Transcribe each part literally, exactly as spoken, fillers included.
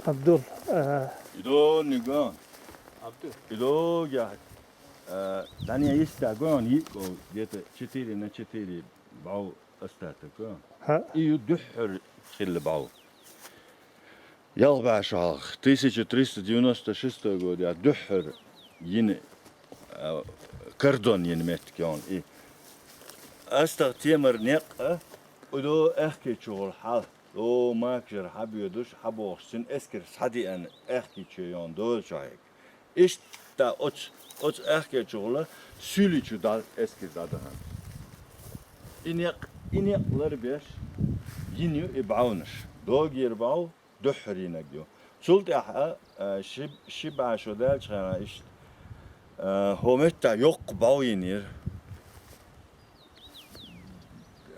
Абдул, э, Идо ниган. Абдул. Идо я. Э, дания есть огонь, йико, где-то четыре на четыре бау остаток, а? Ха. И ю духхур хилла бау. Ялх баша халх. Тысяча триста девяносто шестой год, я духхур йин, э, кордон йин меттик ён. И астагъ темар некъ, а? Удо эхке чугъул хал. О, макжар хьабоьдуш, хьабохуш, цун эскар схьадиъан аьхки чу йон дола чохьег. Иштта оц, оц аьхки чугъула суьли чу дал эскар дадахана. И некъ, и некъ ларбеш, йин ю и баунаш. Догер бау, духхуринаг ю. Цул тӀаьхьа, а, ши, ши баша шо даьлча хана иштта, а, хӀо метта йоккха бау йинир.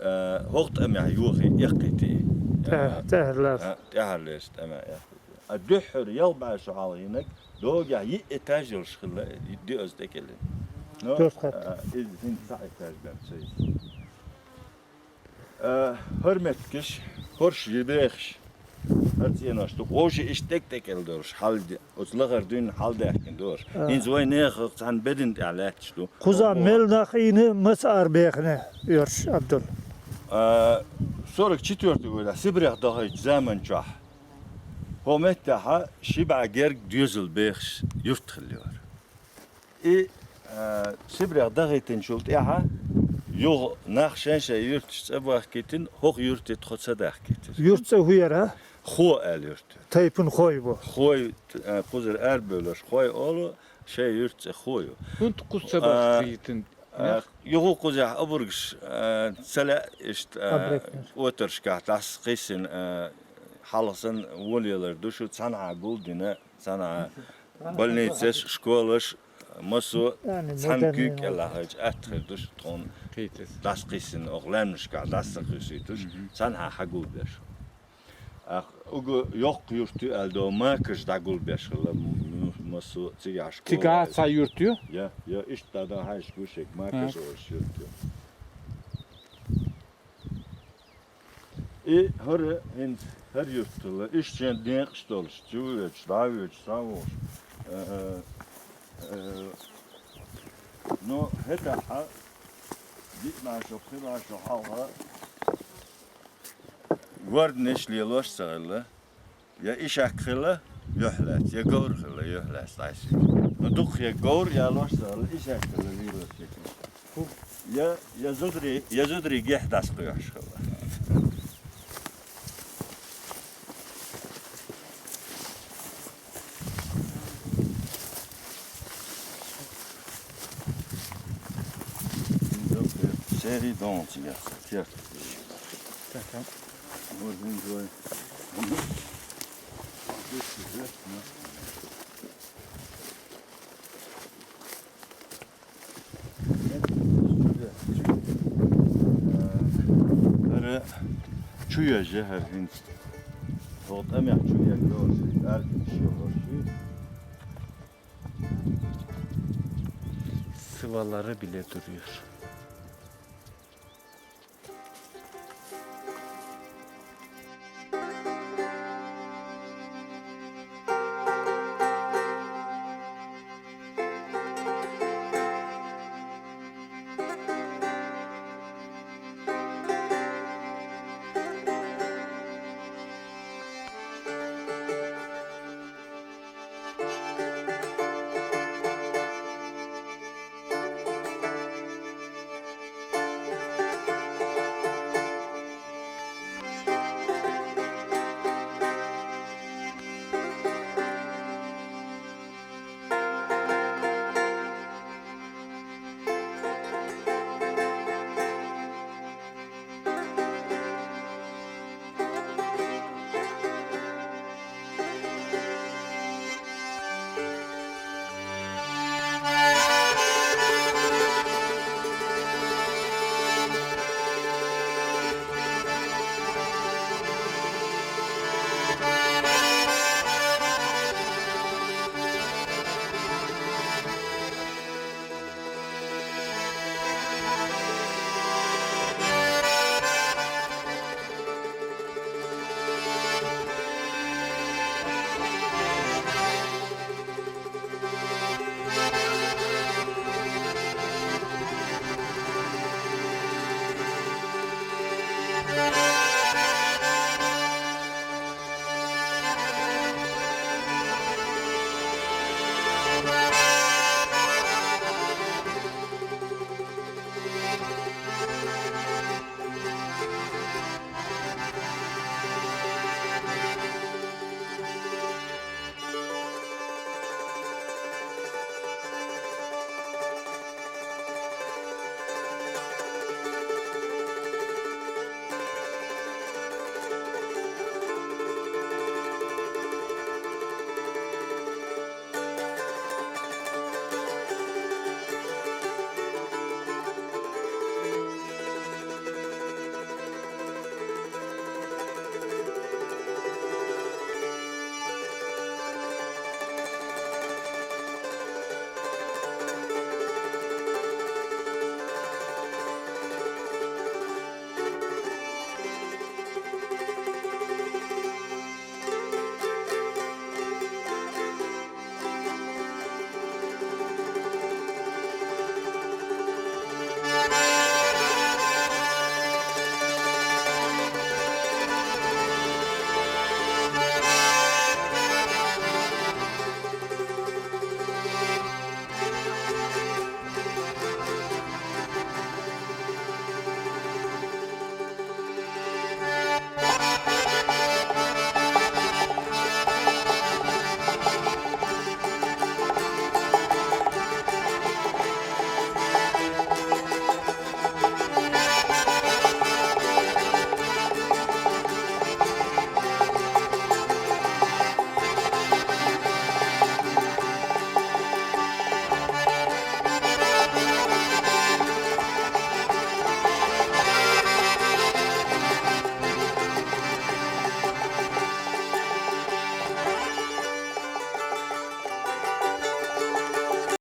Э, хӀокху тӀамехь йохий эккхийти. ТӀе-, тӀехьарлерчу. Э, тӀехьарлерчу тӀамехь эккхийти. А дуьххьара ялх бӀе шо хьалхийнарг догехь йиъ этаж йолуш хилла, диъаза тӀекӀеллина. Но, э, иза хӀинца цхьа этаж бен ца йиса. Э, хӀара меттигаш, хӀорш йи бехаш. ХӀара цӀенош ду, вовши иштта тӀекӀ-тӀекӀел долуш, хьал де-, оцу лахара дуьйна хьал даьхкина долуш. А. ХӀинца вай нехан цхьана бедина тӀехь лаьтташ ду. Кхуза мел нах ийна маца ара бехна йорш, Абдул? А, сорок четвёртый годехь, Сибрех дахийтчу заман чохь. ХӀо меттехьа ши бӀе герга доьзал бехаш юрт хилла йора. И, а, Сибрех дахийтинчул тӀаьхьа юха нах шен-шен юьрташ цӀа бахкийтина, хӀокху юьртан тхо ца дахкийтира. Юьртан цӀе хӀун яра? Хо аьлла юьрт. Тайпана хой бу. Хой, а, кхузара арабевлларш хой олу, шайн юьртан цӀе хо ю. ХӀунда кхуза ца бахкийтина? А, юха кхузехь обургаш, а, ца лаьа иштта, а, отаршкахь дӀасакхиссина, а, хьалха санна вон лелар ду шу, цхьанхьа гулдина, цхьанхьа больницаш, школаш, массо а цхьана куьйга кӀел лахайча атта хир ду шу тхуна. ДӀасакхиссина, оха лаьмнашкахь дӀаса ца кхуьссуьйтуш, цхьанхьа хьагулбеш. Ах, угу йоккха юрт ю аьлла до, макаш дӀагулбеш хилла, м-, м-, массо а цигахь школа. Цигахь цхьа юрт ю? Я, я, иштта дӀа хьаьжча гу шега, макаш олуш юрт ю. И хӀара хӀинца хӀара юрт хилла, иштта шен декъаш долуш, чу воьдуш, дӀа а воьдуш, схьа а вогӀуш. Э, э, ну, хӀетахьа, диъ бӀе шо, пхи бӀе шо хьалха, горданаш лелош ца хилла, я ишак хилла, юьхь лаьцна, я говр хилла, юьхь лаьцна дӀасаьржина. Ну, дукха я говр ялош ца хилла, ишак хилла, вирус чекин. Я, я зударий, я зударий гихь дӀасакхоьхьуш хилла. Серий дон цигахь, керташ. Так, так. Вот, вон, вон. ХӀара чу еза хӀара хӀинца. ХӀокху тӀамехь чу еза йолуш, аркин шен йолуш. Сывалара биле дуьреш.